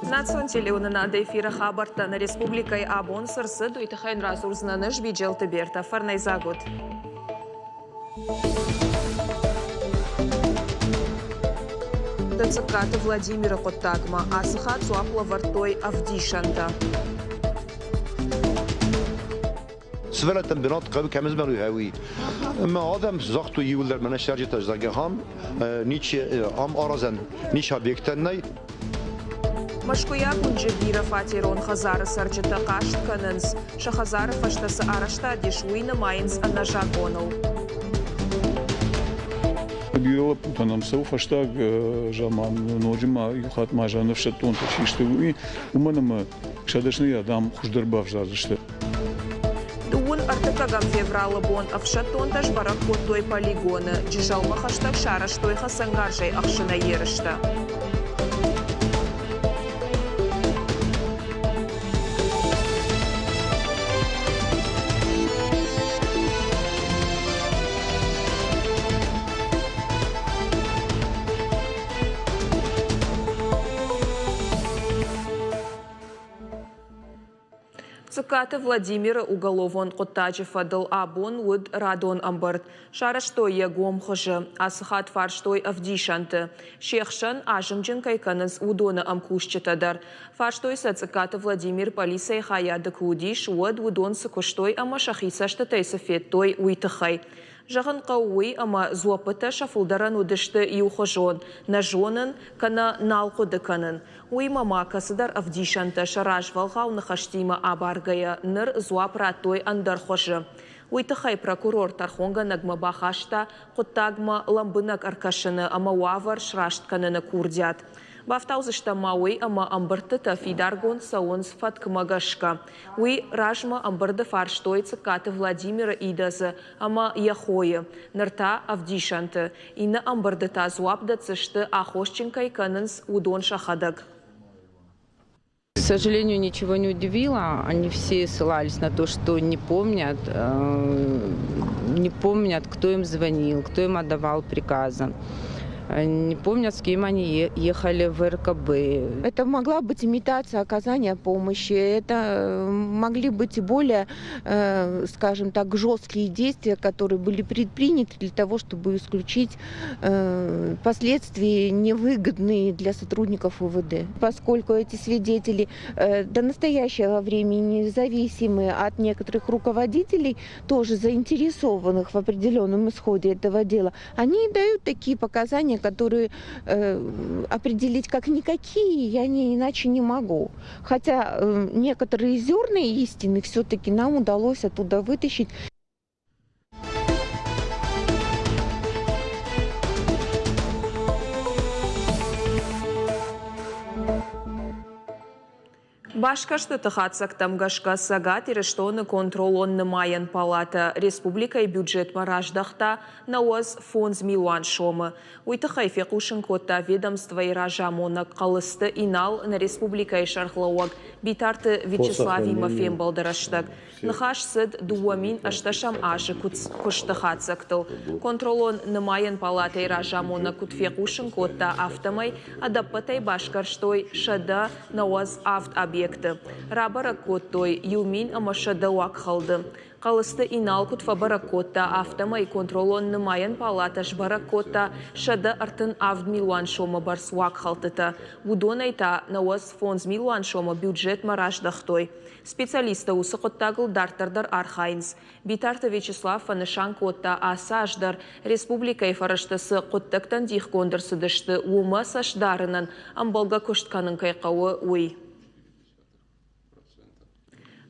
Национ телеуынынады эфиры хабӕрттӕ нӕ республикӕйы абон цы рцыд, уый тыххӕй радзурдзынӕн ӕз Биджелты Бертӕ. Фӕрнӕйдзаг ут! Цъыккаты Владимиры хъуыддагмӕ ацы хатт дзуапп лӕвӕрдтой ӕвдисӕнтӕ. Сывӕллӕттӕн бынат хъӕуы кӕм змӕлы, уый. Ӕмӕ адӕм загътой иууылдӕр мӕнӕ сӕрджытӕ, зӕгъгӕ, ам ничи ам аразӕн ницы объекттӕн нӕй. Мӕскуыйаг уынджы бирӕфатерон хӕдзары цӕрджытӕ хъаст кӕнынц. Сӕ хӕдзары фӕстӕ цы арӕзтад ис, уый нымайынц ӕнӕзакъоныл. Бирӕ лӕппутӕ нӕм цӕуы фӕстаг заман, ноджы ма иу хатт ма зӕгъын ӕфсӕддонтӕ чи сты, уый, уымӕн ӕмӕ сӕ дӕсныйад ам хуыздӕр бавзардзысты. Дыууын ӕртыккӕгӕм февралы бон ӕфсӕддонтӕ сбӕрӕг кодтой полигоны. Джызӕлмӕ хӕстӕг сарӕзтой хӕцӕнгарзӕй ӕхсынӕй ерыстӕ. Цъыккаты Владимиры уголовон хъуыддаджы фӕдыл абон уыд радон ӕмбырд. Сарӕзтой йӕ гом хуызы. Ацы хатт фарстой ӕвдисӕнты. Се хсӕн азымджын кӕй кӕнынц, уыдоны ӕмкусджытӕ дӕр. Фарстой сӕ Цъыккаты Владимир пъӕлицӕйы хайады куы уыдис, уӕд уыдон цы куыстой ӕмӕ сӕхи цӕстытӕй цы федтой, уый тыххӕй. Зӕгъын хъӕуы уый, ӕмӕ дзуӕппытӕ сӕ фылдӕрӕн уыдысты иухуызон, нӕ зонын, кӕнӕ нал хъуыды кӕнын. Уыимӕ ма кӕцыдӕр ӕвдисӕнтӕ сӕ развӕлгъау ныхӕстимӕ абаргӕйӕ ныр дзуапп радтой ӕндӕр хуызы. Уый тыххӕй прокурор тӕрхонгӕнӕгмӕ бахаста хъуыддагмӕ лӕмбынӕг ӕркӕсыны ӕмӕ уавӕр сраст кӕныны курдиат. Бафтаудзыстӕм ма уый, ӕмӕ ӕмбырдтытӕ фидаргонд цӕуынц фӕткмӕ гӕсгӕ. Уый размӕ ӕмбырды фарстой Цъыккаты Владимиры идӕдзы ӕмӕ йӕ хойы, ныр та ӕвдисӕнты. Иннӕ ӕмбырды та дзуапп дӕтдзысты, аххосджын кӕй кӕнынц, уыдон сӕхӕдӕг. К сожалению, ничего не удивило. Они все ссылались на то, что не помнят, не помнят, кто им звонил, кто им отдавал приказы. Не помнят, с кем они ехали в РКБ. Это могла быть имитация оказания помощи, это могли быть более, скажем так, жесткие действия, которые были предприняты для того, чтобы исключить последствия невыгодные для сотрудников УВД. Поскольку эти свидетели до настоящего времени зависимы от некоторых руководителей, тоже заинтересованных в определенном исходе этого дела, они дают такие показания, которые определить как никакие я не, иначе не могу. Хотя некоторые зерна истины все-таки нам удалось оттуда вытащить. Басгӕрстыты хатдзӕгтӕм гӕсгӕ Цӕгат Ирыстоны контролон-нымайӕн палатӕ республикӕйы бюджетмӕ раздӕхта 95 милуан сомы. Уый тыххӕй фехъусын кодта ведомствойы разамонӕг Хъӕлыцты Инал нӕ республикӕйы сӕргълӕууӕг Битарты Вячеславимӕ фембӕлды рӕстӕг. Ныхас цыд 2018 азы куысты хатдзӕгтыл. Контролон нымайӕн палатӕйы разамонӕг куыд фехъусын кодта, афтӕмӕй ӕдӕппӕтӕй басгӕрстой 197 объекты. Рабӕрӕг кодтой 1100 уагхӕлды. Хъӕлыцты Инал куыд фӕбӕрӕг кодта, афтӕмӕй контролон нымайӕн палатӕ сбӕрӕг кодта 137 милуан сомы бӕрц уагхӕлдтытӕ. Уыдонӕй та 95 милуан сомы бюджетмӕ раздӕхтой. Специалисттӕ уыцы хъуыддагыл дарддӕр дӕр архайынц. Битарты Вячеслав фӕнысан кодта, ацы аз дӕр республикӕйы фӕрӕзтӕ цы хъуыддӕгтӕн дихгонд ӕрцыдысты, уымӕ цӕст дарынӕн ӕмбӕлгӕ куыст кӕнын кӕй хъӕуы, уый.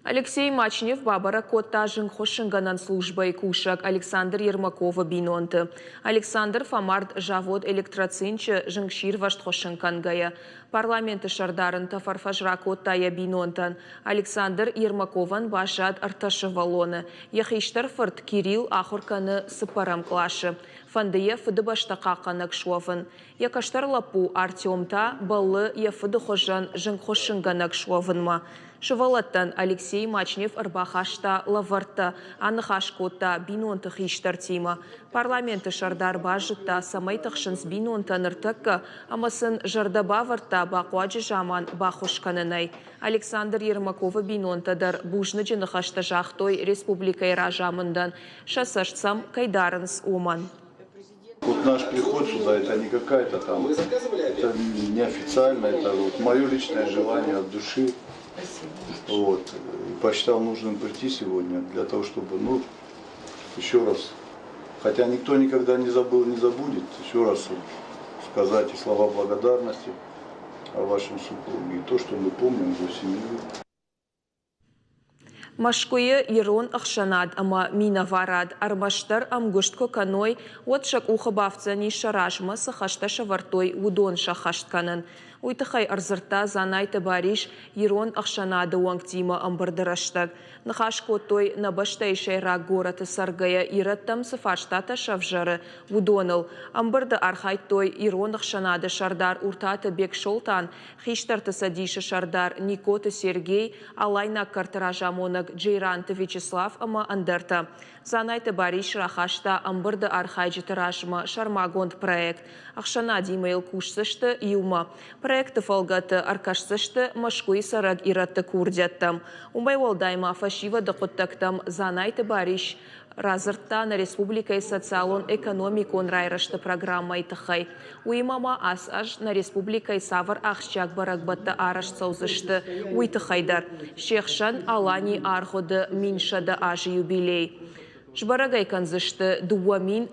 Алексей Мачнев бабӕрӕг кодта зынгхуыссынгӕнӕн службӕйы кусӕг Александр Ермаковы бинонты. Александр фӕмард завод «Электроцинчы» зынгсирвӕзт хуыссын кӕнгӕйӕ. Парламенты сӕрдар ын тӕфӕрфӕс ракодта йӕ бинонтӕн. Александр Ермаковӕн баззад ӕртӕ сывӕллоны. Йӕ хистӕр фырт Кирилл ахуыр кӕны цыппӕрӕм къласы. Фӕнды йӕ Фыдыбӕстӕ хъахъхъӕнӕг суӕвын. Йӕ кӕстӕр лӕппу Артем та бӕллы йӕ фыды хуызӕн зынгхуыссынгӕнӕг суӕвынмӕ. Сывӕллӕттӕн Алексей Мачнев ӕрбахаста лӕвӕрттӕ, аныхас кодта бинонты хистӕртимӕ. Парламенты сӕрдар базыдта, цӕмӕй тыхсынц бинонтӕ ныртӕккӕ, ӕмӕ сын зӕрдӕ бавӕрдта бахъуаджы заман баххуыс кӕнынӕй. Александр Ермаковы бинонтӕ дӕр бузныджы ныхӕстӕ загътой республикӕйы разамындӕн, сӕ цӕст сӕм кӕй дарынц, уымӕн. Вот наш приход сюда, это не какая-то там, это неофициально, это вот мое личное желание от души. Вот. И посчитал нужным прийти сегодня для того, чтобы, ну, еще раз, хотя никто никогда не забыл, не забудет, еще раз вот сказать и слова благодарности о вашем супруге, и то, что мы помним его семью. Мӕскуыйы ирон ӕхсӕнад ӕмӕ минӕварад ӕрмӕстдӕр ӕмгуыст куы кӕной, уӕд сӕ къухы бафтдзӕнис сӕ размӕ цы хӕстӕ сӕвӕрдтой, уыдон сӕххӕст кӕнын. Уый тыххӕй ӕрдзырдта Дзанайты Барис ирон ӕхсӕнады уӕнгтимӕ ӕмбырды рӕстӕг. Ныхас кодтой, нӕ бӕстӕйы сӕйраг горӕты цӕргӕйӕ ирӕттӕм цы фарстатӕ сӕвзӕры, уыдоныл. Ӕмбырды архайдтой ирон ӕхсӕнады сӕрдар Уртаты Бексолтан, Хистӕрты цӕдисы сӕрдар Нигкоты Сергей, Алайнаг кӕрты разамонӕг Джейранты Вячеслав ӕмӕ ӕндӕртӕ. Дзанайты Барис рахаста ӕмбырды архайджыты размӕ сӕрмагонд проект. Ӕхсӕнадимӕ йыл кусдзысты иумӕ. Проекты фӕлгӕты ӕркӕсдзысты Мӕскуыйы цӕрӕг ирӕтты курдиӕттӕм. Уымӕй уӕлдай ма фӕсивӕды хъуыддӕгтӕм Дзанайты Барис радзырдта нӕ республикӕйы социалон-экономикон райрӕзты программӕйы тыххӕй. Уыимӕ ма ацы аз нӕ республикӕйы цавӕр ахсджиаг бӕрӕгбӕттӕ арӕзт цӕудзысты, уый тыххӕй дӕр. Се хсӕн Аланийы аргъуыды 1100 азы юбилей. Сбӕрӕг ӕй кӕндзысты 2000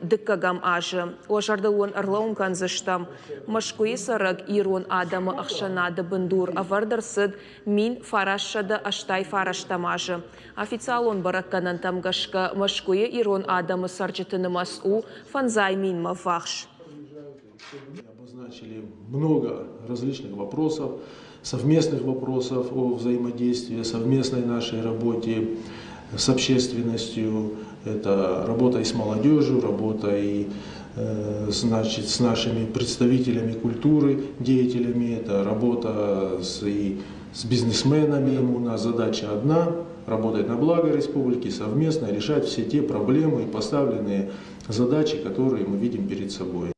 дыккӕгӕм азы. Уӕ зӕрдыл уын ӕрлӕууын кӕндзыстӕм, Мӕскуыйы цӕрӕг ирон адӕмы ӕхсӕнады бындур ӕвӕрд ӕрцыд 1989 азы. Официалон бӕрӕггӕнӕнтӕм гӕсгӕ Мӕскуыйы ирон адӕмы цӕрджыты нымӕц у фӕндзай минмӕ ввахс. Обозначили много различных вопросов, совместных вопросов о взаимодействии, совместной нашей работе с общественностью. Это работа и с молодежью, работа и значит, с нашими представителями культуры, деятелями, это работа и с бизнесменами. У нас задача одна – работать на благо республики, совместно решать все те проблемы и поставленные задачи, которые мы видим перед собой.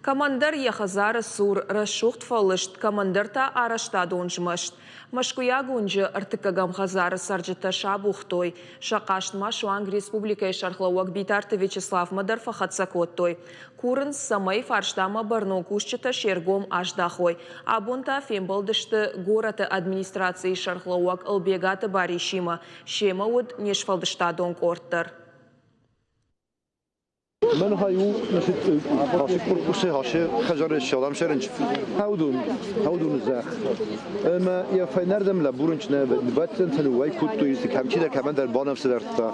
Кӕмӕндӕр йӕ хӕдзары цур рӕсугъд фӕлыст, кӕмӕндӕр та арӕзтадон змӕст. Мӕскуыйаг уынджы ӕртыккӕгӕм хӕдзары цӕрджытӕ сабухтой. Сӕ хъаст ма суанг республикӕйы сӕргълӕууӕг Битарты Вячеславмӕ дӕр фӕхӕццӕ кодтой. Курынц, цӕмӕй фарстамӕ бӕрнон кусджытӕ се ргом аздахой. Абон та фембӕлдысты горӕты администрацийы сӕргълӕууӕг Ӕлбегаты Барисимӕ. Семӕ уыд не сфӕлдыстадон къорд дӕр. Мӕн хай у, значит, ацы корпусы ацы хӕдзары салам сӕрынч хаудун, хаудуны зӕхх. Ӕмӕ йӕ фӕйнӕрдӕм лӕбурынч нӕ бӕттӕнтӕ ныууӕй кодтой, кӕм чидӕр кӕмӕндӕр банӕфсӕдӕрдта.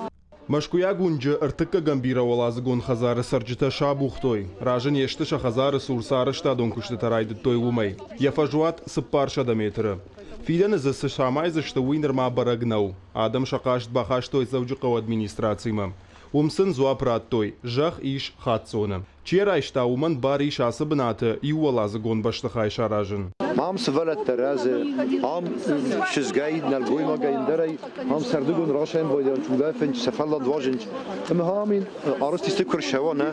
Мӕскуыйаг уынджы ӕртыккӕгӕм бирӕуӕладзыгон хӕдзары цӕрджытӕ сабухтой. Разы не сты сӕ хӕдзары цур цы арӕзтадон куыстытӕ райдыдтой, уымӕй. Йӕ фӕзуат 400 метры. Фидӕны дзы цы самайдзысты, уый нырма бӕрӕг нӕу. Адӕм сӕ хъаст бахастой Дзӕуджыхъӕуы администрацимӕ. Уым сын дзуапп радтой, зӕхх ис хаццоны. Чи йӕ райста, уымӕн бар ис ацы бынаты иууӕладзыгон бӕстыхай саразын. Ам сывӕллӕттӕ рӕзы, ам чызгӕй, нӕлгоймагӕй, ӕндӕрӕй, ам сӕрдыгон расайын байдайынц, улӕфынц, сӕ фӕллад уадзынц. Ӕмӕ ам арӕзт исты куы рцӕуа, нӕ,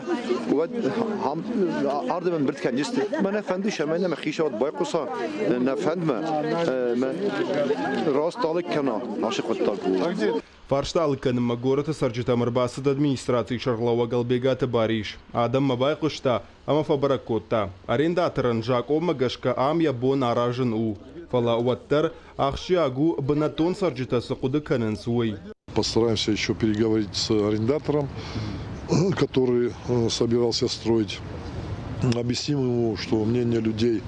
уӕд ам ардӕм ӕмбырд кӕндзысты. Мӕ нӕ фӕнды, цӕмӕй нӕм хицауад байхъуса нӕ фӕндмӕ, ӕмӕ раст алыг кӕна ацы хъуыддаг. Фарста алыг кӕнынмӕ горӕты цӕрджытӕм ӕрбацыд администрацийы сӕргълӕууӕг Ӕлбегаты Барис. Адӕммӕ байхъуыста ӕмӕ фӕбӕрӕг кодта, арендаторӕн закъонмӕ гӕсгӕ ам йӕ бон аразын у, фӕлӕ уӕддӕр ахсджиаг у, бынӕттон цӕрджытӕ цы хъуыды кӕнынц, уый. Постараемся еще переговорить с арендатором, который собирался строить. Объясним ему, что мнение людей,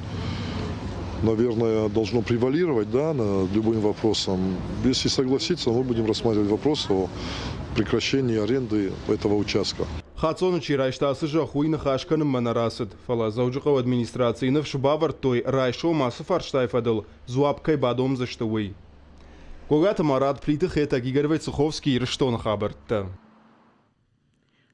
наверное, должно превалировать, да, над любым вопросом. Если согласится, мы будем рассматривать вопрос о прекращении аренды этого участка. Хаццоны чи райста ацы зӕхх, уый ныхас кӕнынмӕ нӕ рацыд, фӕлӕ Дзӕуджыхъӕуы администрацийы ныфс бавӕрдтой, райсом ацы фарстайы фӕдыл дзуапп кӕй бадомдзысты, уый. Гогаты Марат, Плиты Хетӕг, Игорь Войцеховский, Ирыстоны хабӕрттӕ.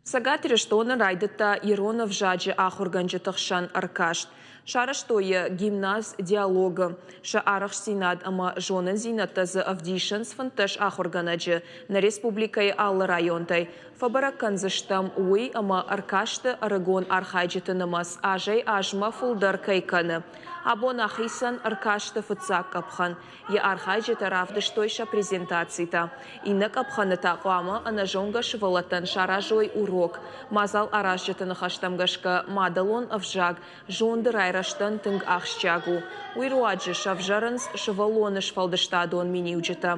Цӕгат Ирыстоны райдыдта ирон ӕвзаджы ахуыргӕнджыты хсӕн ӕркаст. Сарӕзтой йӕ гимназ Диалог-ы. Сӕ арӕхстдзинад ӕмӕ зонындзинӕдтӕ дзы ӕвдисынц 15 ахуыргӕнӕджы нӕ республикӕйы алы районтӕй. Фӕбӕрӕг кӕндзыстӕм уый, ӕмӕ ӕркасты ӕрыгон архайджыты нымӕц азӕй-азмӕ фылдӕр кӕй кӕны. Абон ахицӕн ӕркасты фыццаг къӕпхӕн. Йӕ архайджытӕ равдыстой сӕ презентацитӕ. Иннӕ къӕпхӕны та хъуамӕ ӕнӕзонгӕ сывӕллӕттӕн саразой урок. Мадзал аразджыты ныхӕстӕм гӕсгӕ, мадӕлон ӕвзаг зонды райрӕзтӕн тынг ахсджиаг у. Уый руаджы сӕвзӕрынц сывӕллоны сфӕлдыстадон миниуджытӕ.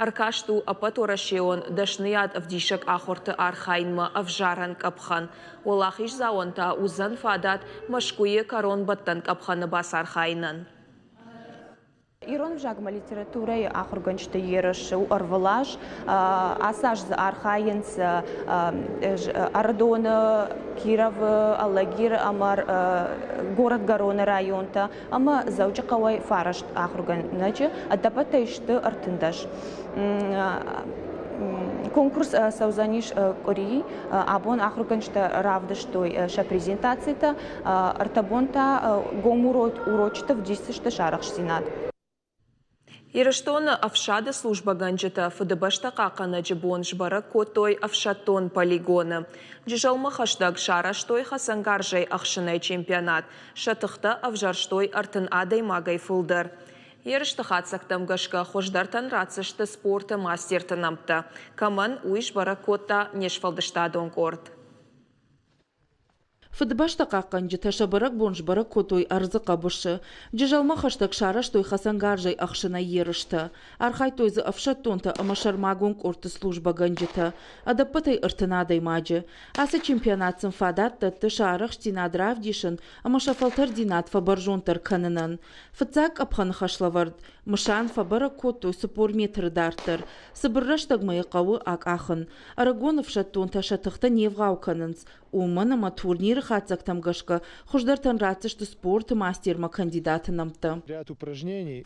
Ӕркаст у ӕппӕтуӕрӕсеон дӕсныйад ӕвдисӕг ахуырты архайынмӕ ӕвзарӕн къӕпхӕн. Уӕлахиздзауӕн та уыдзӕн фадат Мӕскуыйы кӕронбӕттӕн къӕпхӕны бацархайынӕн. Ирон ӕвзагмӕ литературӕйы ахуыргӕнджыты ерыс у ӕрвылаз. Ацы аз дзы архайынц Ӕрыдоны, Кировы, Алагиры ӕмӕ Горӕтгӕроны районтӕ ӕмӕ Дзӕуджыхъӕуӕй фараст ахуыргӕнӕджы. Ӕдӕппӕтӕй сты 13. Конкурс цӕудзӕнис къуыри. Абон ахуыргӕнджытӕ равдыстой сӕ презентацитӕ. Ӕртӕ бон та гом урочыты вдисдзысты сарӕхстдзинад. Ирыстоны ӕфсады службӕгӕнджытӕ Фыдыбӕстӕ хъахъхъӕнӕджы бон сбӕрӕг кодтой ӕфсӕддон полигоны. Джызӕлмӕ хӕстӕг сарӕзтой хӕцӕнгарзӕй ӕхсынӕй чемпионат. Сӕ тыхтӕ ӕвзӕрстой 30 адӕймагӕй фылдӕр. Ерысты хатдзӕгтӕм гӕсгӕ хуыздӕртӕн ратдзысты спорты мастерты нӕмттӕ. Кӕмӕн, уый сбӕрӕг кодта не сфӕлдыстадон къорд. Фыдыбӕстӕ хъахъхъӕнджытӕ сӕ бӕрӕгбон сбӕрӕг кодтой ӕрдзы хъӕбысы. Джызӕлмӕ хӕстӕг сарӕзтой хӕцӕнгарзӕй ӕхсынӕй ерыстӕ. Архайдтой дзы ӕфсӕддонтӕ ӕмӕ сӕрмагонд къордты службӕгӕнджытӕ. Ӕдӕппӕтӕй 30 адӕймаджы. Ацы чемпионат сын фадат дӕтты сӕ арӕхстдзинад равдисын ӕмӕ сӕ фӕлтӕрддзинад фӕбӕрзонддӕр кӕнынӕн. Фыццаг къӕпхӕны хӕслӕвӕрд мысан фӕбӕрӕг кодтой 40 метры дарддӕр. Цыбыр рӕстӕгмӕ йӕ хъӕуы акъахын. Ӕрыгон ӕфсӕддонтӕ сӕ тыхтӕ не вгъау кӕнынц, уымӕн ӕмӕ турниры хатдзӕгтӕм гӕсгӕ хуыздӕртӕн ратдзысты спорты мастермӕ кандидаты нӕмттӕ.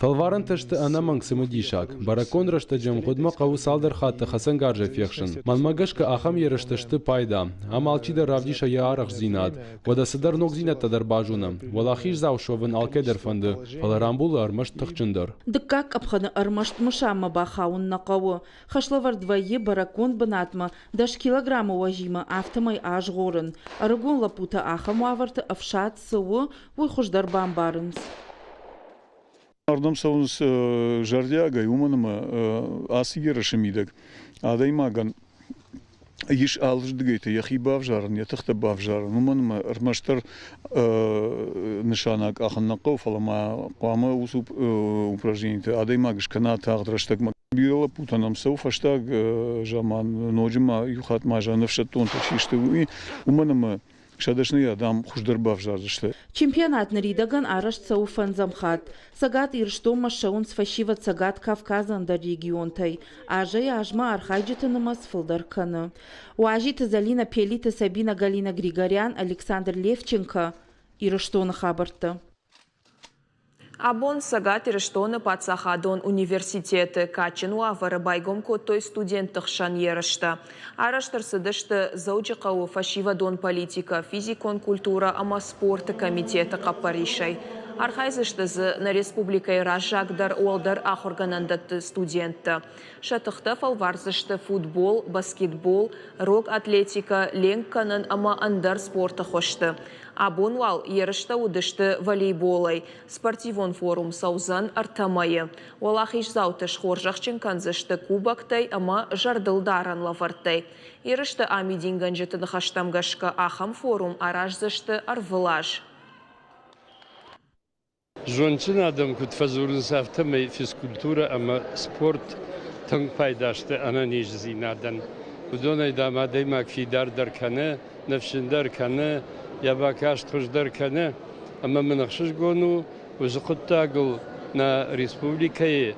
Фӕлварӕнтӕ сты ӕнӕмӕнг цымыдисаг. Бӕрӕггонд рӕстӕджы ӕмгъуыдмӕ хъӕуы цалдӕр хатты хӕцӕнгарзӕй фехсын. Мӕнмӕ гӕсгӕ ахӕм ерыстӕ сты пайда. Ам алчидӕр равдиса йӕ арӕхстдзинад. Уӕдӕ цыдӕр ногдзинӕдтӕ дӕр базонӕм. Уӕлахиздзау суӕвын алкӕй дӕр фӕнды, фӕлӕ рамбулы ӕрмӕст тыхджындӕр. Дыккаг къӕпхӕны ӕрмӕст мысанмӕ бахауын нӕ хъӕуы. Хӕслӕвӕрд вӕййы бӕрӕггонд бынатмӕ 10 килограммы уӕзимӕ, афтӕмӕй азгъорын. Ӕрыгон лӕппутӕ ахӕм уавӕрты ӕфсад цы у, уый хуыздӕр бамбарынц. Ардӕм цӕуынц зӕрдиагӕй, уымӕн ӕмӕ ацы ерысы мидӕг адӕймагӕн ис алырдыгӕйты йӕхи бавзарын, йӕ тыхтӕ бавзарын, уымӕн ӕмӕ ӕрмӕстдӕр нысанаг къахын нӕ хъӕуы, фӕлӕ ма хъуамӕ уыцы упражнениты адӕймаг скӕна тагъд рӕстӕгмӕ. Бирӕ лӕппутӕ нӕм цӕуы фӕстаг заман, ноджы ма иу хатт ма ӕфсӕддонтӕ систы, уый, уымӕн ӕмӕ сӕ дӕсныйад ам хуыздӕр бавзардзысты. Чемпионат ныридӕгӕн арӕзт цӕуы фӕндзӕм хатт. Цӕгат Ирыстонмӕ ссӕуынц фӕсивӕд Цӕгат Кавказы ӕндӕр регионтӕй. Азӕй-азмӕ архайджыты нымӕц фылдӕр кӕны. Уазиты Зӕлинӕ, Пелиты Сабина, Галина Григорян, Александр Левченко. Ирыстоны хабӕрттӕ. Абон Цӕгат Ирыстоны паддзахадон университеты кадджын уавӕры байгом кодтой студентты хсӕн ерыстӕ. Арӕзт ӕрцыдысты Дзӕуджыхъӕуы фӕсивӕдон политикӕ, физикон культурӕ ӕмӕ спорты комитеты хъӕппӕрисӕй. Архайдзысты дзы нӕ республикӕйы раззагдӕр уӕлдӕр ахуыргӕнӕндӕтты студенттӕ. Сӕ тыхтӕ фӕлвардзысты футбол, баскетбол, рог атлетикӕ, ленк кӕнын ӕмӕ ӕндӕр спорты хуызты. Абон уал ерыстӕ уыдысты волейболӕй. Спортивон форум цӕудзӕн ӕртӕ мӕйы. Уӕлахиздзауты схорзӕхджын кӕндзысты кубоктӕй ӕмӕ зӕрдылдарӕн лӕвӕрттӕй. Ерысты амидингӕнджыты ныхӕстӕм гӕсгӕ ахӕм форум араздзысты ӕрвылаз. Зондджын адӕм куыд фӕдзурынц, афтӕмӕй физкультурӕ ӕмӕ спорт тынг пайда сты ӕнӕниздзинадӕн. Уыдонӕй, дам, адӕймаг фидардӕр кӕны, ныфсджындӕр кӕны, йӕ бакаст хуыздӕр кӕны. Ӕмӕ мын ӕхсызгон у, уыцы хъуыддагыл нӕ республикӕйы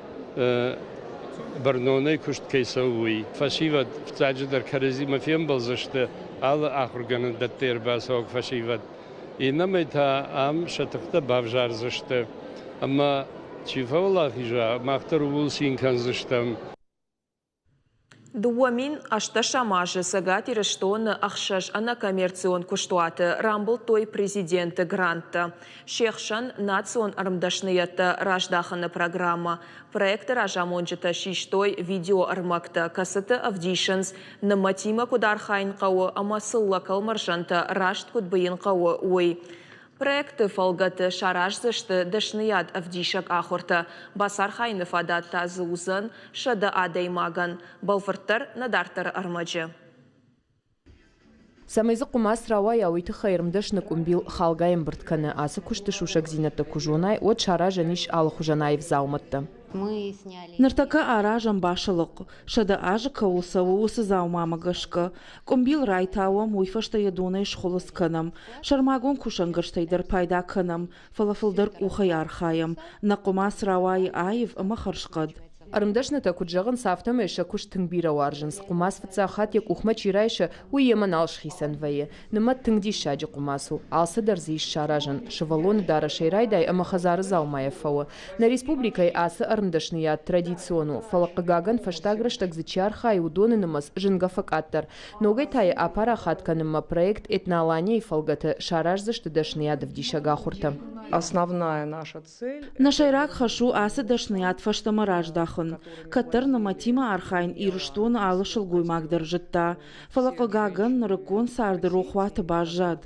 бӕрнонӕй куыст кӕй цӕуы, уый. Фӕсивӕд фыццаджыдӕр кӕрӕдзимӕ фембӕлдзысты, алы ахуыргӕнӕндӕттӕй ӕрбацӕуӕг фӕсивӕд. Иннӕмӕй та ам сӕ тыхтӕ бавзардзысты ӕмӕ чи фӕуӕлахиза, мах дӕр ууыл цин кӕндзыстӕм. 2018 азы Цӕгат Ирыстоны ӕхсӕз ӕнӕкоммерцион куыстуаты рамбылдтой президенты гранттӕ. Се хсӕн национ ӕрмдӕсныйӕдтӕ раздахыны программӕ. Проекты разамонджытӕ систой видеоӕрмӕгтӕ, кӕцыты ӕвдисынц, нымӕтимӕ куыд архайын хъӕуы ӕмӕ цыллӕ кӕлмӕрзӕнтӕ раст куыд быйын хъӕуы, уый. Проекты фӕлгӕты сараздзысты дӕсныйад ӕвдисӕг ахуыртӕ. Бацархайыны фадат та дзы уыдзӕн 100 адӕймагӕн. Бӕлвырддӕр нӕ дарддӕры ӕрмӕджы. Цӕмӕй дзы хъуымац рауайа, уый тыххӕй ӕрмдӕсны къуымбил халгай ӕмбырд кӕны. Ацы куысты сусӕгдзинӕдтӕ куы зонай, уӕд саразӕн ис алыхуызӕн аив дзаумӕттӕ. Ныртӕккӕ аразӕм басылыхъхъ, 100 азы кӕуыл цӕуы, уыцы дзаумамӕ гӕсгӕ. Къуымбил райтауӕм, уый фӕстӕ йӕ донӕй схуылыдз кӕнӕм. Сӕрмагонд кусӕнгӕрзтӕй дӕр пайда кӕнӕм, фӕлӕ фылдӕр къухӕй архайӕм. Нӕ хъуымац рауайы аив ӕмӕ хӕрзхъӕд. Ӕрмдӕснытӕ куыд зӕгъынц, афтӕмӕй сӕ куыст тынг бирӕ уарзынц. Хъуымац фыццаг хатт йӕ къухмӕ чи райсы, уый йемӕ нал схицӕн вӕййы. Нымӕт тынг диссаджы хъуымац у. Алцыдӕр дзы ис саразӕн. Сывӕллоны дарӕсӕй райдай ӕмӕ хӕдзары дзаумайӕ фӕуы. Нӕ республикӕйы ацы ӕрмдӕсныйад традицион у, фӕлӕ, хъыгагӕн, фӕстаг рӕстӕг дзы чи архайы, уыдоны нымӕц зынгӕ фӕкъаддӕр. Ногӕй та йӕ апарахат кӕнынмӕ проект Этноалания-йы фӕлгӕты сараздзысты дӕсныйадӕвдисӕг ахуыртӕ. Основная наша цель. Нӕ сӕйраг хӕс у ацы дӕсныйад фӕстӕмӕ раздахын. Кӕддӕр нымӕтимӕ архайын Ирыстоны алы сылгоймаг дӕр зыдта, фӕлӕ, хъыгагӕн, нырыккон царды рохуаты баззад.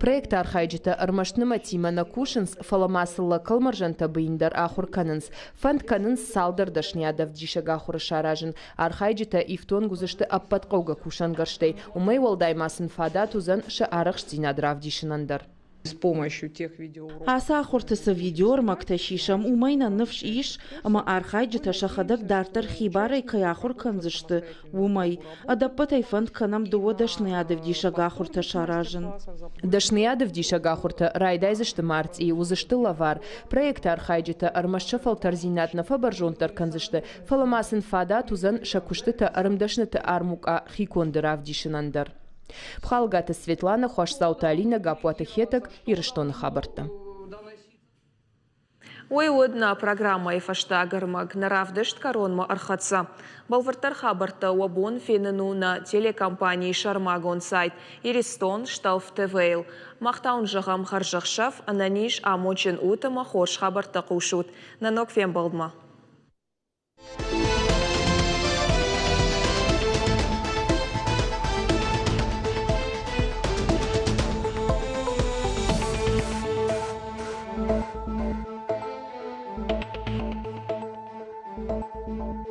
Проекты архайджытӕ ӕрмӕст нымӕтимӕ нӕ кусынц, фӕлӕ ма цыллӕ кӕлмӕрзӕнтӕ быйын дӕр ахуыр кӕнынц. Фӕнд кӕнынц цалдӕр дӕсныйадӕвдисӕг ахуыры саразын. Архайджытӕ ифтонг уыдзысты ӕппӕт хъӕугӕ кусӕнгӕрзтӕй. Уымӕй уӕлдай ма сын фадат уыдзӕн сӕ арӕхстдзинад равдисынӕн дӕр. С помощью тех видеоуроков. Ацы ахуырты цы видеоӕрмӕгтӕ сисӕм, уымӕй нӕ ныфс ис, ӕмӕ архайджытӕ сӕхӕдӕг дарддӕр хибарӕй кӕй ахуыр кӕндзысты, уымӕй. Ӕдӕппӕтӕй фӕнд кӕнӕм дыууӕ дӕсныйадӕвдисӕг ахуыртӕ саразын. Дӕсныйадӕвдисӕг ахуыртӕ райдайдзысты мартъийы, уыдзысты лӕвар. Проекты архайджытӕ ӕрмӕст сӕ фӕлтӕрдзинад нӕ фӕбӕрзонддӕр кӕндзысты, фӕлӕ ма сын фадат уыдзӕн сӕ куыстытӕ ӕрмдӕсныты армукъа хиконды равдисынӕн дӕр. Пхалгаты Светлана, Хуасдзауты Алинӕ, Гаппуаты Хетӕг, Ирыстоны хабӕрттӕ. Уый уыд нӕ программӕйы фӕстаг ӕрмӕг. Нӕ равдыст кӕронмӕ ӕрхӕццӕ. Бӕлвырддӕр хабӕрттӕ уӕ бон фенын у нӕ телекомпанийы сӕрмагонд сайт Иристон Стӕлф ТВ-йыл. Мах та уын зӕгъӕм хӕрзӕхсӕв, ӕнӕниз, амондджын ут ӕмӕ хорз хабӕрттӕ хъусут. Нӕ ног фембӕлдмӕ!